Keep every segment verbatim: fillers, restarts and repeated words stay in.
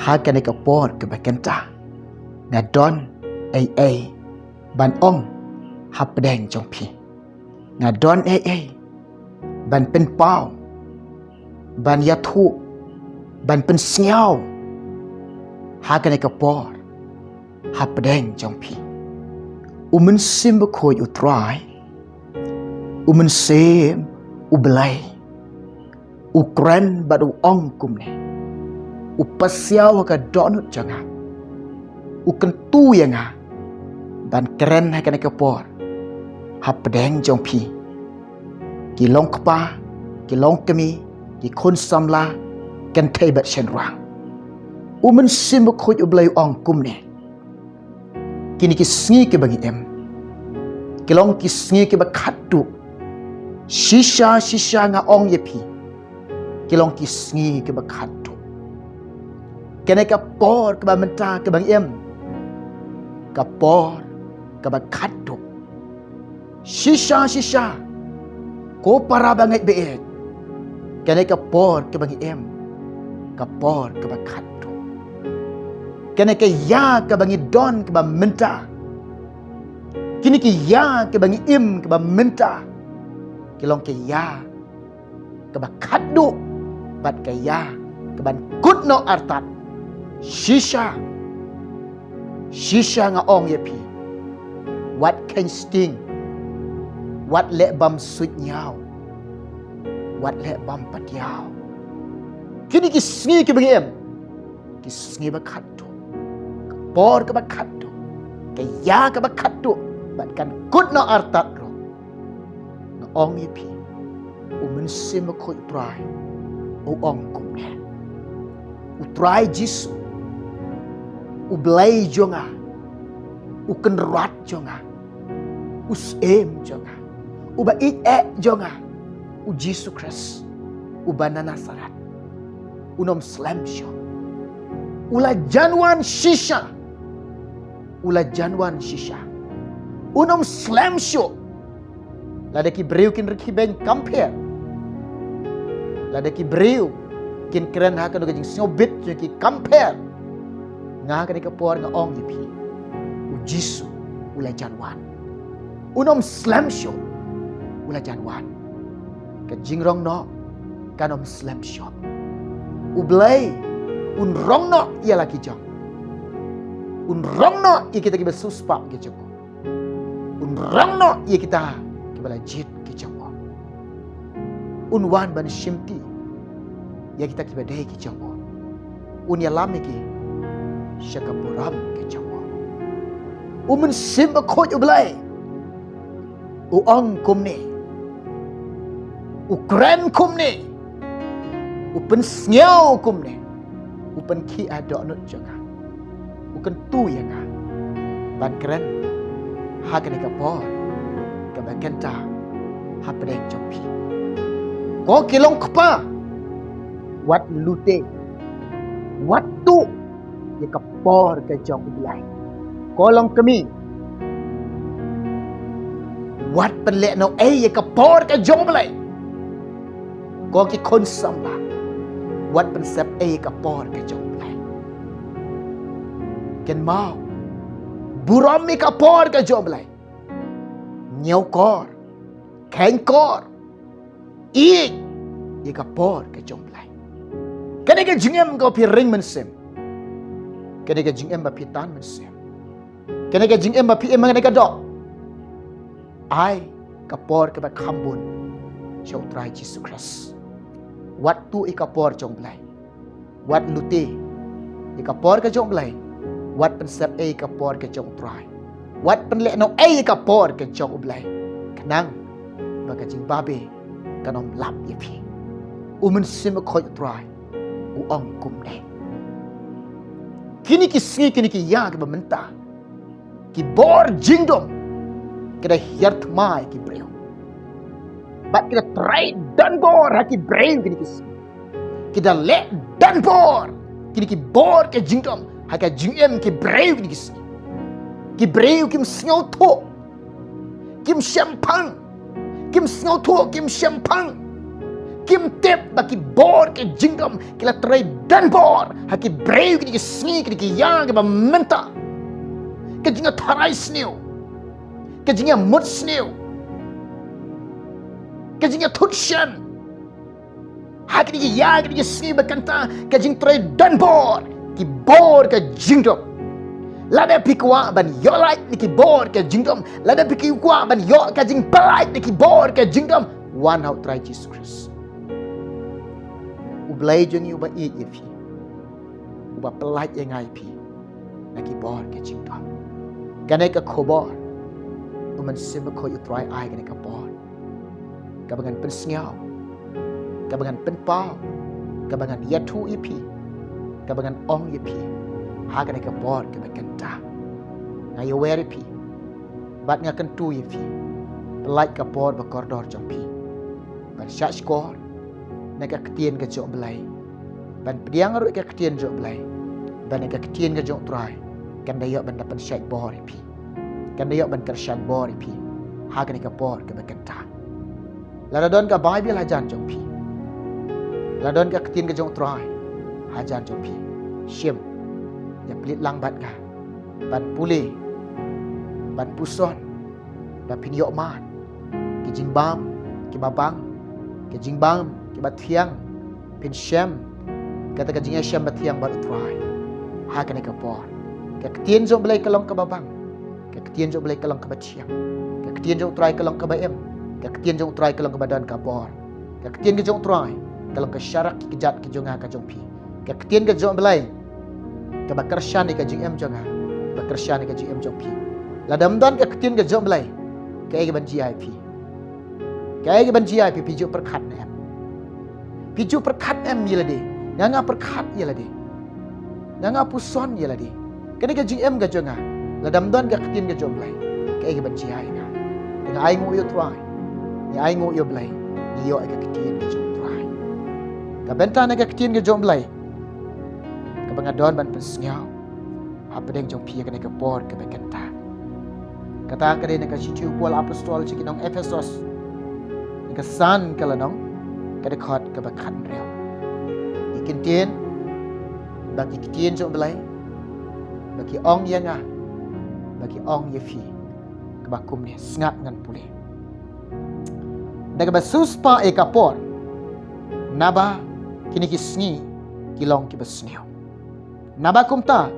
Ha kane ka por kaba kynta, nga don ei ei ban ong hapdeng jong phi. Nga don ei ei ban pynpaw, ban ïathuh, ban pynsngew ha kane ka por hapdeng jong phi. U Mynsiem Bakhuid U Trai, U Mynsiem U Blei, u kren bad u ong kumne: U pasiaw ha ka dohnud jong nga, u kyntu ïa nga ban kren ha kane ka por hapdeng jong phi, ki long kpa, ki long kmie, ki khun samla, kynthei bad shynrang. U Mynsiem Bakhuid U Blei u ong kumne: Kine ki sngi kiba ngi im, ki long ki sngi kiba khatduh. Shisha shisha nga ong ïa phi, ki long ki sngi kiba khatduh. Kane ka por kaba mynta kaba ngi im, ka por kaba khatduh. Shisha shisha, ko para bangeit baieit, kane ka por kaba ngi im, ka por kaba khatduh. Kane ka ïa kaba ngi don kaba mynta, kine ki ïa kaba ngi im kaba mynta, ki long ki ïa kaba khatduh bad ka ïa kaban kut noh artat. Shisha shisha nga ong ïa phi, wat kheiñ sting, wat leh bam suidñiaw, wat leh bam patiaw. Kine ki sngi kiba ngi im, ki sngi ba khatduh, ka por kaba khatduh, ka ïa kaba khatduh, bad kan kut noh artat ruh. Nga ong ïa phi, U Mynsiem Bakhuid U Trai u ong kumne: U Trai Jisu, U Blei jong nga, U Kynrad jong nga, U Syiem jong nga, Uba ïeit eh jong nga, U Jisu Khrist uba na Nasareth, un ym slem shuh. U la jan wan shisha. U la jan wan shisha. Un ym slem shuh. Lada ki briew kin rkhie beiñ, kam pher. Lada ki briew kin kren ha kano ka jingsngewbit jong ki, kam pher. Nga ha kane ka por nga ong ïa phi, U Jisu u la jan wan. Un ym slem shuh. U la jan wan. Ka jingrong noh kan ym slem shuh. U Blei un rong noh ïa la ki jong. Un rong noh ïa kita kiba siewspah ki jong u. Un rong noh ïa kita kiba la jied ki jong u. Un wan ban shimti ïa kita kiba dei ki jong u. Un ïalam ïa ki sha ka burom ka jong u. U Mynsiem Bakhuid U Blei u ong kumne, u kren kumne, u pynsngew kumne, u pynkhih ha dohnud jong nga, u kyntu ïa nga ban kren ha kane ka por kaba kynta hapdeng jong phi. Ko ki long kpa, wat lute, wat tuh ïa ka por ka jong U Blei. Ko long kmie, wat pynleh noh ei ïa ka por ka jong U Blei. Ko ki khun samla, wat pynsep ei ïa ka por ka jong U Blei. Kynmaw, burom ïa ka por ka jong U Blei. Ñiewkor, kheiñkor, ïeit ïa ka por ka jong U Blei. Kane ka jingim kaba phi ring mynsiem, kane ka jingim ba phi tan mynsiem, kane ka jingim ba phi im ha kane ka doh, ai ka por kaba kham bun sha U Trai Jisu Khrist. Wat tuh ïa ka por jong U Blei. Wat lute ïa ka por ka jong U Blei. Wat pynsep ei ïa ka por ka jong U Trai. Wat pynleh noh ei ïa ka por ka jong U Blei, khnang ba ka jingbabe kan ym lap ïa phi. U Mynsiem Bakhuid U Trai u ong kumne. Kine ki sngi, kine ki ïa kiba mynta, ki bor jingdum ki da hiar thma ïa ki briew. Bad ki da trei donbor ha ki briew kine ki sngi. Ki da leh donbor kine ki bor ki jingdum ha ka jingim ki briew kine ki sngi. Ki briew kim sngewthuh, kim shemphang, kim sngewthuh, kim shemphang. Kim tip ba ki bor ka jingdom ki la trei don bor ha ki briew kine ki sngi, kine ki ïa kiba mynta. Ka jingtharai sniew, ka jingmut sniew, ka jingthut shen. Ha kine ki ïa kine ki sngi ba kynta, ka jingtrei don bor ki bor ka jingdom. Lada phi kwah ban ïoh lait na ki bor ka jingdom, lada phi kwah ban ïoh ka jingpyllait na ki bor ka jingdom, wan ha U Trai Jisu Khrist. U Blei jong ngi uba ïeit ïa phi, uba pyllait ïa nga ïa phi na ki bor ka jingdom. Kane ka khubor U Mynsiem Bakhuid U Trai ai kane ka por, kaba ngan pynsngew, kaba ngan pynpaw, kaba ngan ïathuh ïa phi, kaba ngan ong ïa phi ha kane ka por kaba kynta. Nga ïawer ïa phi bad nga kyntu ïa phi. Pyllait ka por ba kordor jong phi ban shah shkor na ka ktien ka jong U Blei, ban pdiang ruh ka ktien jong U Blei, ban ka ktien ka jong U Trai kan da ïoh ban da pynshait bor ïa phi, kan da ïoh ban kyrshan bor ïa phi ha kane ka por kaba kynta. Lada don ka Baibl hajan jong phi, lada don ka ktien ka jong U Trai hajan jong phi, shim, ïa plie lang bad nga ban pule, ban puson, ba phin ïoh mad ki jingbam kiba bang, ki jingbam kiba thiang. Phin shem kata ka jingïashem bathiang bad U Trai ha kane ka por. Ka ktien jong U Blei ka long kaba bang, ka ktien jong U Blei ka long kaba thiang, ka ktien jong U Trai ka long kaba im, ka ktien jong U Trai ka long kaba don ka bor. Ka ktien ka jong U Trai ka long ka sharak ki kjat ki jong nga ka jong phi. Ka ktien ka jong U Blei kaba kyrshan ïa ka jingim jong nga, kaba kyrshan ïa ka jingim jong phi. Lada ym don ka ktien ka jong U Blei, kaei kaban jia ïa phi? Kaei kaban jia ïa phi? Phi ju pyrkhat ne em? Phi ju pyrkhat ne em ïa lade? Nga nga pyrkhat ïa lade, nga nga puson ïa lade. Kane ka jingim ka jong nga, lada ym don ka ktien ka jong U Blei, kaei kaban jia ïa nga? Te nga ainguh ïa U Trai, nga ainguh ïa U Blei, nga ïoh ïa ka ktien ka jong U Trai. Ka bynta na ka ktien ka jong U Blei kaba nga don ban pynsngew hapdeng jong phi ha kane ka por kaba kynta. Kata ka dei na ka shithi u Paul Apostol sha ki nong Ephesos, na ka san ka lynnong, ka dkhot kaba khathynriew. Ki kyntien, ba ki ktien jong U Blei ba ki ong ïa nga, ba ki ong ïa phi kaba kumne. Sngap ngan pule. Da kaba siewspah ïa ka por, naba kine ki sngi ki long kiba sniew. Naba kumta,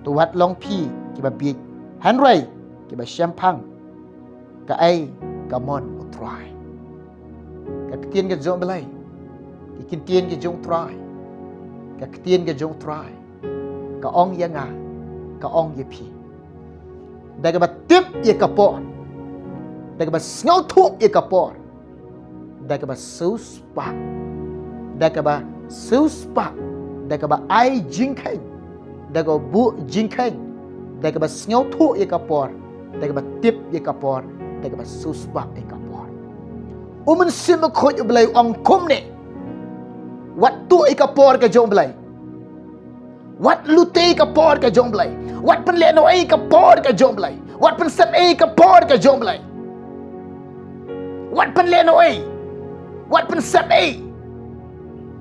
to wat long phi kiba bieit, hynrei kiba shemphang. Kaei ka mon U Trai? Ka ktien ka jong U Blei, ki kyntien ki jong U Trai, ka ktien ka jong U Trai ka ong ïa nga, ka ong ïa phi. Da kaba tip ïa ka por, da kaba sngewthuh ïa ka por, da kaba siewspah, da kaba siewspah, da kaba ai jingkheiñ, da kaba buh jingkheiñ, da kaba sngewthuh ïa ka por, da kaba tip ïa ka por, da kaba siewspah ïa ka por. U Mynsiem Bakhuid U Blei u ong kumne: wat tuh ïa ka por ka jong U Blei. Wat lute ïa ka por ka jong U Blei. Wat pynlehnohei ïa ka por ka jong U Blei. Wat pynsep ei ïa ka por ka jong U Blei. Wat pynlehnohei, wat pynsep ei,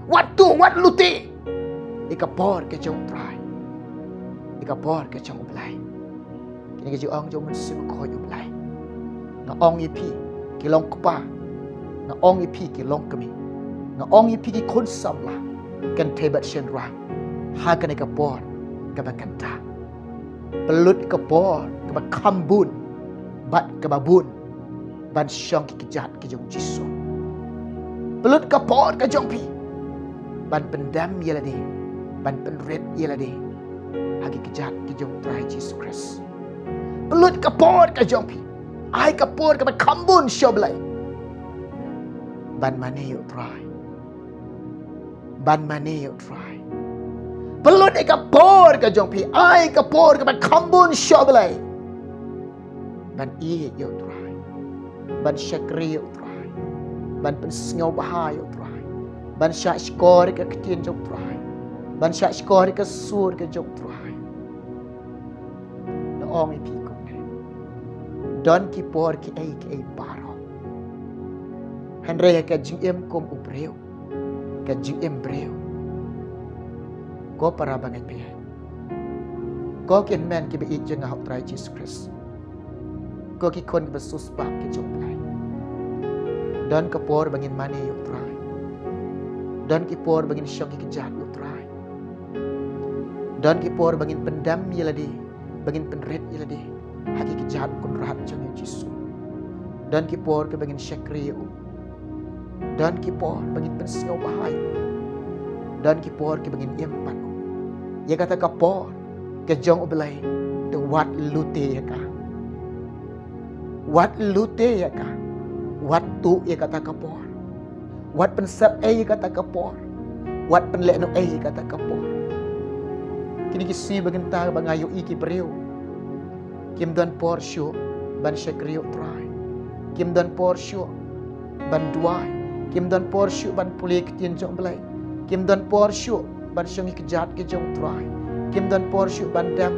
wat tuh, wat lute ïa ka por ka jong U Trai, ïa ka por ka jong U Blei. Kine ki jingong jong U Mynsiem Bakhuid U Blei. Nga ong ïa phi ki long kpa, nga ong ïa phi ki long kmie, nga ong ïa phi ki khun samla kynthei bad shynrang, ha kane ka por kaba kynta, pynlut ïa ka por kaba kham bun bad kaba bun ban shong ki kjat ki jong U Jisu. Pynlut ka por ka jong phi ban pyndem ïa lade, ban pynrit ïa lade ha ki kjat ki jong U Trai Jisu Khrist. Pynlut ka por ka jong phi, ai ka por kaba kham bun sha U Blei ban mane ïa U Trai, ban mane ïa U Trai. Pynlut ïa ka por ka jong phi, ai ka por kaba kham bun sha U Blei ban ïeit ïa U Trai, ban shakri ïa U Trai, ban pynsngewbha ïa U Trai, ban shah shkor ïa ka ktien jong U Trai, ban shah shkor ïa ka sur ka jong U Trai. Nga ong ïa phi kumne, don ki por kiei kiei baroh, Hynrei ka jingim kum u briew, ka jingim briew. Ko para bangeit baieit, ko ki hynmen kiba ïeit jong nga ha u Trai Jisu Khrist, ko ki khun kiba sngewsuk ki jong u Blei, don ka por ba ngin mane ïa u Trai. Don ki por ba ngin shong ïa ka kjat ïa u Trai. Don ki por ba ngin pyndem ïa lade, ba ngin pynrit ïa lade ha ki kjat kynrad jong u Jisu. Don ki por kiba ngin shakri ïa u. Don ki por ba ngin pynsngewbha ïa u. Don ki por kiba ngin im bad u. Ïa kata ka por ka jong u Blei, te wat lute ïa ka. Wat lute ïa ka. Wat tuh ïa kata ka por. Wat pynsep ei ïa kata ka por. Wat pynlehnoh ei ïa kata ka por. Kine ki sngi ba mynta ba nga ïohi ki briew kim don por shuh ban shakri ïa u Trai. Kim don por shuh ban duwai. Kim don por shuh ban pule ktien jong u Blei. Kim don por shuh ban shong ïa ki kjat ki jong u Trai. Kim don por shuh ban dem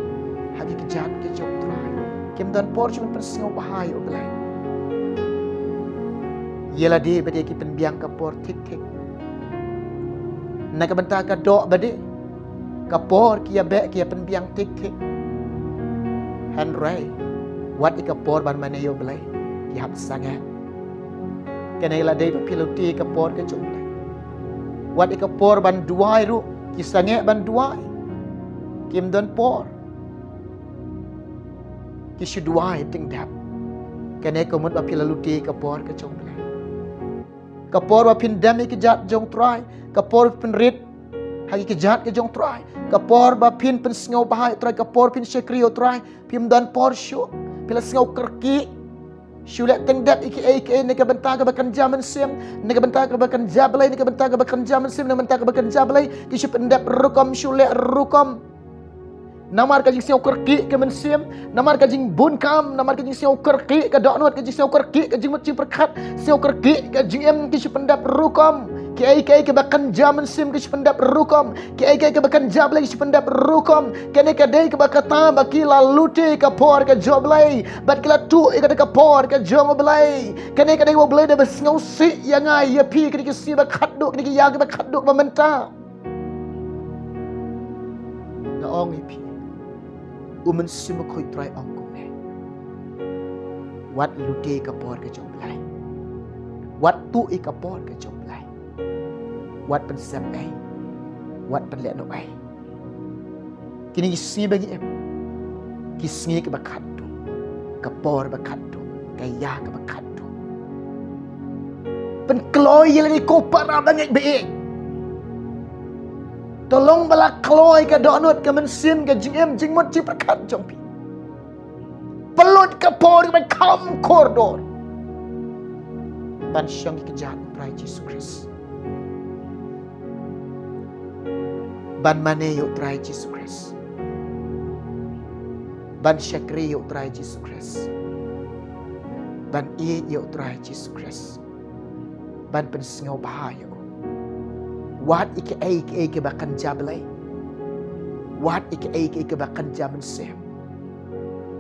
ha ki kjat ki jong u Trai. Kim don por shuh ban pynsngewbha ïa u Blei. Ïa lade ba dei ki pynbiang ka por thik thik. Na ka bynta ka doh ba dei, ka por ki ïa beh ki ïa pynbiang thik thik. Hynrei wat ïa ka por ban mane ïa u Blei ki hap sangeh. Kane la dei ba phi lute ka por ka jong u Blei. Wat ïa ka por ban duwai ruh ki sangeh ban duwai. Kim don por. Ki shu duwai tyngdep. Kane ka mut ba phi la lute ka por ka jong u Blei. Ka por ba phin dem ïa ki kjat jong u Trai, ka por pynrit ha ki kjat ki jong u Trai, ka por ba phin pynsngewbha ïa u Trai, ka por phin shakri ïa u Trai, phim don por shuh. Phi la sngew kyrkieh. Shu leh tyngdep ïa kiei kiei na ka bynta kaba kynja mynsiem, na ka bynta kaba kynja Blei, na ka bynta kaba kynja mynsiem, na ka bynta kaba kynja Blei, ki shu pyndep rukom, shu leh rukom. Namar ka jingsngewkyrkieh ka mynsiem, namar ka jingbun kam, namar ka jingsngewkyrkieh ka dohnud, ka jingsngewkyrkieh ka jingmut jingpyrkhat, sngewkyrkieh ka jingim, ki shu pyndep rukom. Kiei kiei kiba kynja mynsiem ki shu pyndep rukom. Kiei kiei kiba kynja Blei ki shu pyndep rukom. Kane ka dei kaba kata ba ki la lute ka por ka jong u Blei bad ki la tuh ïa kata ka por ka jong u Blei. Kane ka dei kaba u Blei u da ba sngewsih ïa nga ïa phi kine ki sngi ba khatduh, kine ki ïa kiba khatduh ba mynta. Nga ong ïa phi, U Mynsiem Bakhuid Trai ong kumne. Wat lute ka por ka jong u Blei. Wat tuh ïa ka por ka jong u Blei. Wat pynsep ei. Wat pynlehnoh ei. Kine ki sngi ba ngi im, ki sngi kaba khatduh, ka por ba khatduh, ka ïa kaba khatduh. Pynkloi ïa lade ko para bangeit baieit. To long ba la kloi ka dohnud, ka mynsiem, ka jingim, jingmut jingpyrkhat jong phi. Pynlut ka por kaba kham kordor ban shong ïa ka kjat u Trai Jisu Khrist, ban mane ïa u Trai Jisu Khrist, ban shakri ïa u Trai Jisu Khrist, ban ïeit ïa u Trai Jisu Khrist, ban pynsngewbha ïa u. Wat ïa kiei kiei kiba kynja Blei. Wat ïa kiei kiei kiba kynja mynsiem.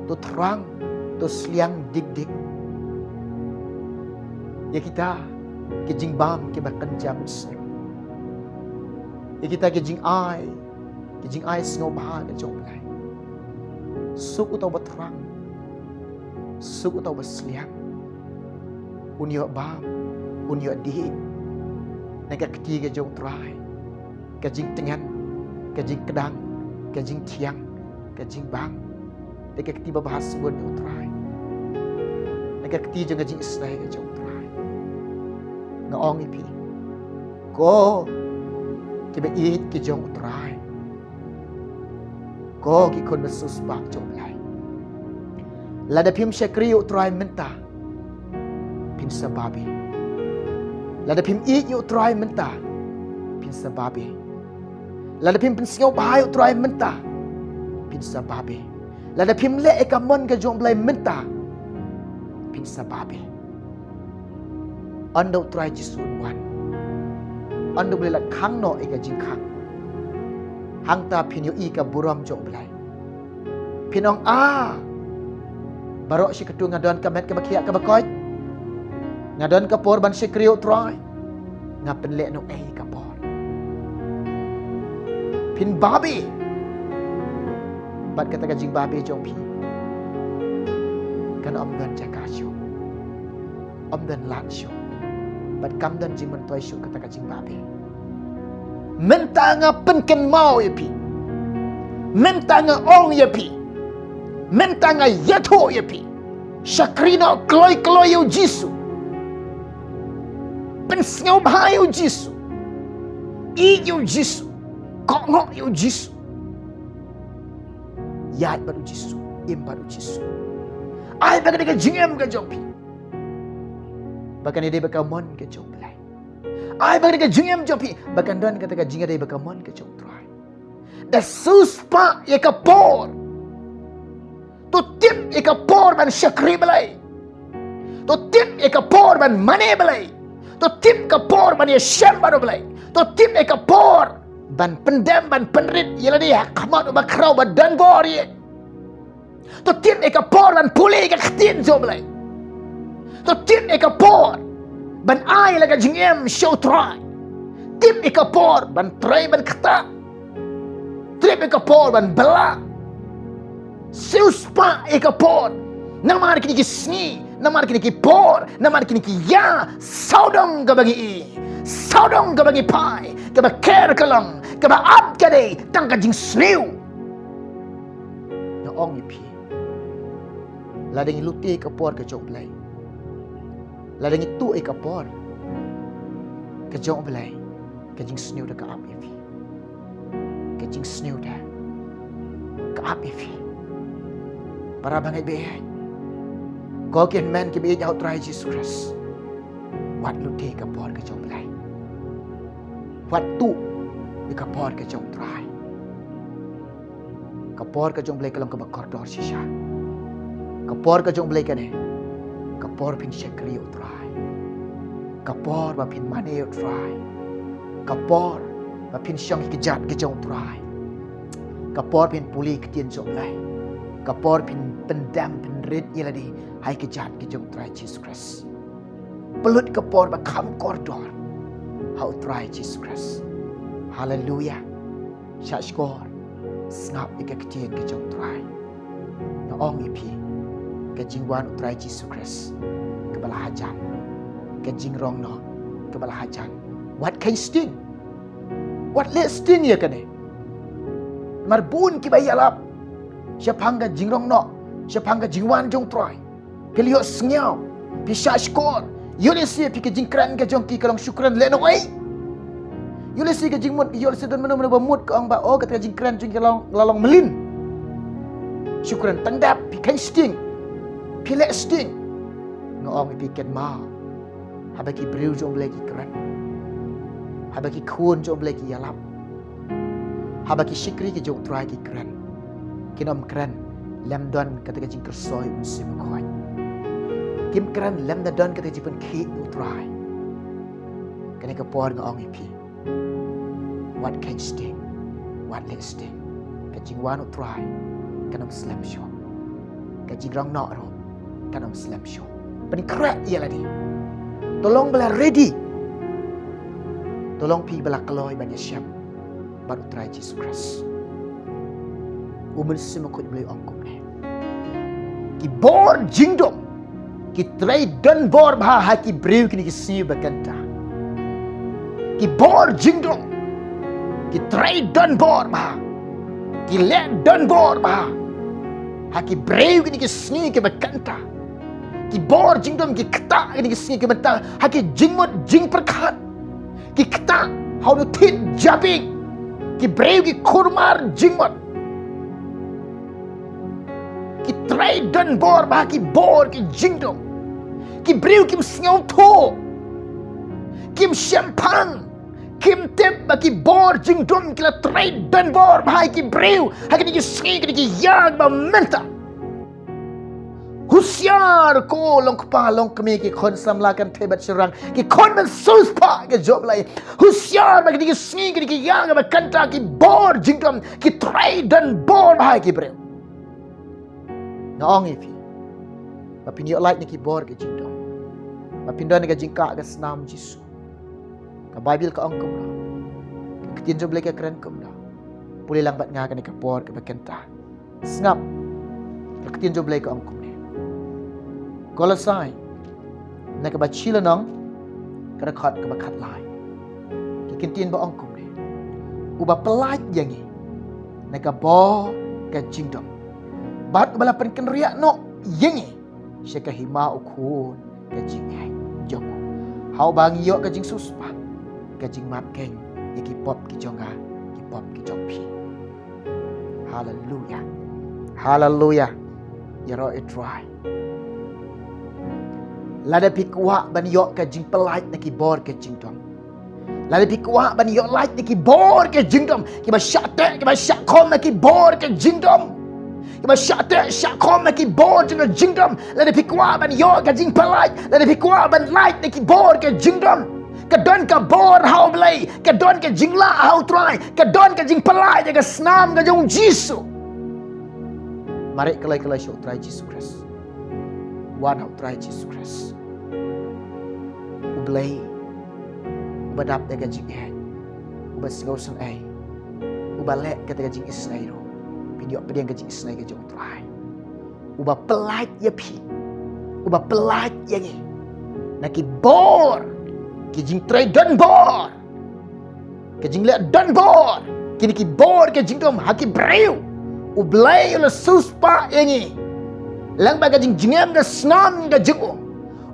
To thrang, to sliang dik dik ïa kita ki jingbam kiba kynja mynsiem, ïa kita ki jingai, ki jingai sngewbha ka jong u Blei. Suk uta uba thrang, suk uta uba sliang. Un ïoh bam, un ïoh dih na ka kti ka jong u Trai, ka jingtngen, ka jingkdang, ka jingthiang, ka jingbang. Da ka kti ba bha sbun ïa u Trai, na ka kti jong ka jingisynei ka jong u Trai. Nga ong ïa phi, ko kiba ïeit ki jong u Trai, ko ki khun ba sngewsuk jong u Blei, lada phim shakri ïa u Trai mynta, phin sa babe. Lada phim ïeit ïa u Trai mynta, phin sa babe. Lada phim pynsngewbha ïa u Trai mynta, phin sa babe. Lada phim leh ïa ka mon ka jong u Blei mynta, phin sa babe. Ynda u Trai Jisu un wan, ynda u Blei la khang noh ïa ka jingkhang, hangta phin ïohi ka burom jong u Blei. Phin ong, ah, baroh shi katu nga don ka met kaba khiah kaba koit. Nga don ka por ban shakri ïa u Trai. Nga pynleh noh ei ka por. Phin babe. Bad kata ka jingbabe jong phi kan ym don jaka shuh. Ym don lad shuh. Bad kam don jingmyntoi shuh kata ka jingbabe. Mynta nga pynkynmaw ïa phi. Mynta nga ong ïa phi. Mynta nga ïathuh ïa phi. Shakri noh kloi kloi ïa u Jisu. Pynsngewbha ïa u Jisu. Ïeit ïa u Jisu. Kohnguh ïa u Jisu. Ïaid bad u Jisu. Im bad u Jisu. Ai ba ka dei ka jingim ka jong phi. Ba kan dei ba ka mon ka jong Blei. Ai ba ka dei ka jingim jong phi. Ba kan don kata ka jingim dei ba ka mon ka jong Trai. Da shu spah ïa ka por. To tip ïa ka por ban shakri Blei. To tip ïa ka por ban mane Blei. To tip ka por ban ïashem bad u Blei. To tip ïa ka por ban pyndem ban pynrit ïa lade ha khmat u ba khraw ba don bor ïa. To tip ïa ka por ban pule ïa ka ktien jong Blei. To tip ïa ka por ban ai la ka jingim sha u Trai. Tip ïa ka por ban trei ban kta. Tip ïa ka por ban bla. Shu spah ïa ka por. Namar kine ki sngi, namar kine ki por, namar kine ki ïa, sawdong kaba ngi i, sawdong kaba ngi phai, kaba ker ka long, kaba ap ka dei tang ka jingsniew. Nga ong ïa phi, lada ngi lute ka por ka jong Blei, lada ngi tuh ïa ka por ka jong Blei, ka jingsniew da ka ap ïa phi. Ka jingsniew da ka ap ïa phi. Para bangeit baieit, ko ki hynmen ki baieit ha u Trai Jisu Khrist, wat lute ka por ka jong Blei. Wat tuh ïa ka por ka jong Trai. Ka por ka jong Blei ka long kaba kordor shisha. Ka por ka jong Blei kane, ka por phin shakri ïa u Trai. Ka por ba phin mane ïa u Trai. Ka por ba phin shong ha ka kjat ka jong u Trai. Ka por phin pule ka ktien jong Blei. Ka por phin pyndem pynrit ïa lade ha ka kjat ka jong u Trai Jisu Khrist. Pynlut ka por ba kham kordor ha u Trai Jisu Khrist. Haleluya. Shah shkor, sngap ïa ka ktien ka jong u Trai. Nga ong ïa phi, ka jingwan u Trai Jisu Khrist kaba la hajan, ka jingrong noh kaba la hajan. Wat kheiñ sting. Wat leh sting ïa kane. Namar bun kiba ïalap shaphang ka jingrong noh, shaphang ka jingwan jong u Trai. Phi la ïohsngew, phi shah shkor. Ïoh lehse phi ka jingkren ka jong ki ka long shu kren lehnohei. Ïoh lehse ka jingmut, ïoh lehse don mano mano ba mut ka ong ba, oh, kata ka jingkren jong ki ka long, la long mlien. Shu kren tang dep, phi kheiñ sting. Phi leh sting. Nga ong ïa phi, kynmaw, haba ki briew jong Blei ki kren, haba ki khun jong Blei ki ïalap, haba ki shakri ki jong u Trai ki kren, kin ym kren lymda don kata ka jingkyrsoi u Mynsiem Bakhuid. Kim kren lymda don kata ka jingpynkhiah u Trai. Kane ka por nga ong ïa phi, wat kheiñ sting, wat leh sting. Ka jingwan u Trai kan ym slem shuh. Ka jingrong noh ruh kan ym slem shuh. Pynkhreh ïa lade. To long ba la ready. To long phi ba la kloi ban ïashem bad u Trai Jisu Khrist. U Mynsiem Bakhuid u Blei u ong kumne, ki bor jingdum ki trei don bor bha ha ki briew kine ki sngi ba kynta. Ki bor jingdum ki trei don bor bha, ki leh don bor bha ha ki briew kine ki sngi kiba kynta. Ki bor jingdum ki ktah kine ki sngi kiba kynta ha ki jingmut jingpyrkhat. Ki ktah ha u thied jabieng. Ki briew ki khurmar jingmut. Ki trei don bor bha ha ki bor ki jingdum. Ki briew kim sngewthuh, kim shemphang, kim tip ba ki bor jingdum ki la trei don bor bha ha ki briew ha kine ki sngi, kine ki ïa ba mynta. Husiar ko long kpa long kmie, ki khun samla kynthei bad shynrang, ki khun ban sngewspah ka jong U Blei. Husiar ba kine ki sngi, kine ki ïa ba kynta ki bor jingdum ki trei don bor bha ha ki briew. Nga ong ïa phi ba phin ïoh lait na ki bor ki jingdum. ba phin don ka jingkah ka snam Jisu. Ka Baibl ka ong kumno? Ka ktien jong U Blei ka kren kumno? Pule lang bad nga kane ka por kaba kynta. Sngap, ka ktien jong U Blei ka ong kumne. Kolosai, na kaba shi lynnong, ka dkhot kaba khatlai. Ki ktien ba ong kumne. Uba pyllait ïa ngi na ka bor ka jingdum, bad uba la pynkynriah noh ïa ngi sha ka hima u Khun ka jingïeit jong u. Ha uba ngi ïoh ka jingsiewspah, ka jingmap keiñ ïa ki pop ki jong nga, ki pop ki jong phi. Haleluya. Haleluya. Ïaroh ïa U Trai. Lada phi kwah ban ïoh ka jingpyllait na ki bor ka jingdum, lada phi kwah ban ïoh lait na ki bor ka jingdum, kiba shah teh, kiba shah khom na ki bor ka jingdum, kiba shah teh shah khom na ki bor jong ka jingdum, lada phi kwah ban ïoh ka jingpyllait, lada phi kwah ban lait na ki bor ka jingdum, ka don ka bor ha U Blei, ka don ka jinglah ha U Trai, ka don ka jingpyllait ïa ka snam ka jong U Jisu. Mareh kloi kloi sha U Trai Jisu Khrist. Wan ha U Trai Jisu Khrist. U Blei uba dap ïa ka jingïeit, uba sngewsynei, uba leh kata ka jingisynei ruh. Phin ïoh pdiang ka jingisynei ka jong U Trai. Uba pyllait ïa phi, uba pyllait ïa ngi na ki bor, ki jingtrei don bor, ka jingleh don bor, kine ki bor ka jingdum ha ki briew. U Blei u la siewspah ïa ngi lyngba ka jingjngem ka snam ka jong u.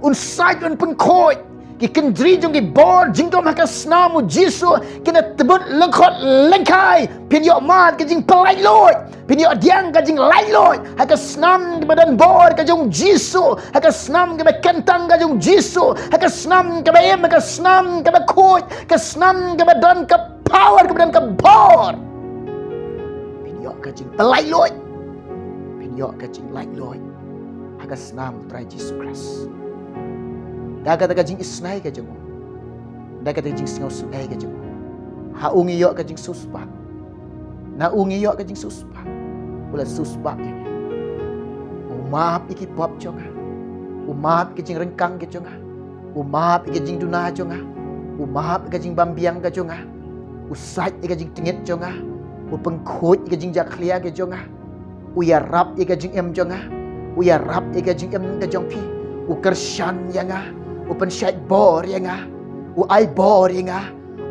Un sait, un pynkhuid ki kynjri jong ki bor jingdum ha ka snam U Jisu, kin da tbut lyngkhot lyngkhai. Phin ïoh mad ka jingpyllait luid, phin ïoh pdiang ka jinglaitluid ha ka snam kaba don bor ka jong U Jisu, ha ka snam kaba kyntang ka jong U Jisu, ha ka snam kaba im, ha ka snam kaba khuid, ka snam kaba don ka power, kaba don ka bor. Phin ïoh ka jingpyllait luid, phin ïoh ka jinglaitluid ha ka snam U Trai Jisu Khrist. Da kata ka jingisynei ka jong u, da kata ka jingsngewsynei ka jong u, ha u ngi ïoh ka jingsiewspah. Na u ngi ïoh ka jingsiewspah. U la siewspah ïa ngi. U map ïa ki pop jong nga. U map ïa ka jingryngkang ka jong nga. U map ïa ka jingduna jong nga. U map ïa ka jingbymbiang ka jong nga. U sait ïa ka jingtngit jong nga. U pynkhuid ïa ka jingjakhlia ka jong nga. U ïarap ïa ka jingim jong nga. U ïarap ïa ka jingim ka jong phi. U kyrshan ïa nga. U pynshait bor ïa nga. U ai bor ïa nga.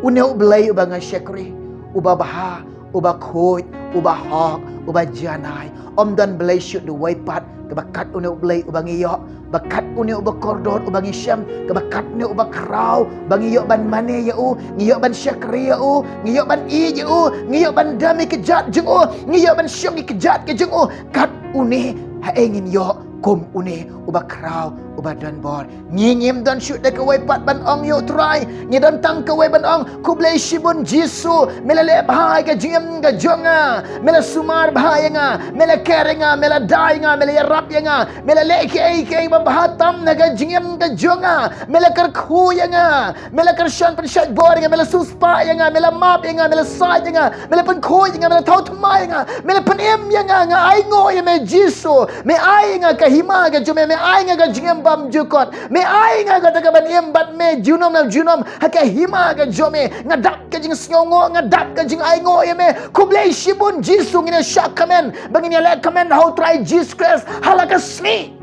Une U Blei uba nga shakri, uba bha, uba khuid, uba hok, uba janai. Ym don Blei shuh da uwei pat kaba kat une U Blei uba ngi ïoh, ba kat une uba kordor uba ngi shem, kaba kat une uba khraw, ba ngi ïoh ban mane ïa u, ngi ïoh ban shakri ïa u, ngi ïoh ban ïeit ïa u, ngi ïoh ban dem ïa ka kjat jong u, ngi ïoh ban shong ïa ka kjat ka jong u. Kat une, haei ngin ïoh kum une uba khraw, uba don bor? Ngi ngim don shuh da kawei pat ban ong ïa U Trai. Ngi don tang kawei ban ong, khublei shibun Jisu, me la leh bha ïa ka jingim ka jong nga, me la sumar bha ïa nga, me la care ïa nga, me la da ïa nga, me la ïarap ïa nga, me la leh kiei kiei ba bha tam na ka jingim ka jong nga, me la kyrkhu ïa nga, me la kyrshan pynshait bor ïa nga, me la siewspah ïa nga, me la map ïa nga, me la sait ïa nga, me la pynkhuid ïa nga, me la thaw thymmai ïa nga, me la pynim ïa nga. Nga ainguh ïa me Jisu. Me ai ïa nga ka hima ka jong me, me ai ïa nga ka jingim bymjukut, me ai ïa nga kata ka ban im bad me junom na junom ha ka hima ka jong me. Nga dap ka jingsngewnguh, nga dap ka jingainguh ïa me. Khublei shibun Jisu. Ngin ïa shah kmen, ba ngin ïa leh kmen ha U Trai Jisu Khrist ha la ka sngi.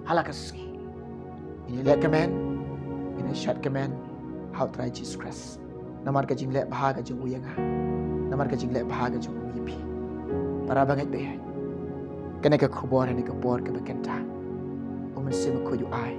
Ha la ka sngi ngin ïa leh kmen, ngin ïa shad kmen ha U Trai Jisu Khrist. Namar ka jingleh bha ka jong u ïa nga, namar ka jingleh bha ka jong u ïa phi. Para bangeit ba ïeit, kane ka khubor ha kane ka por kaba kynta, U Mynsiem Bakhuid u ai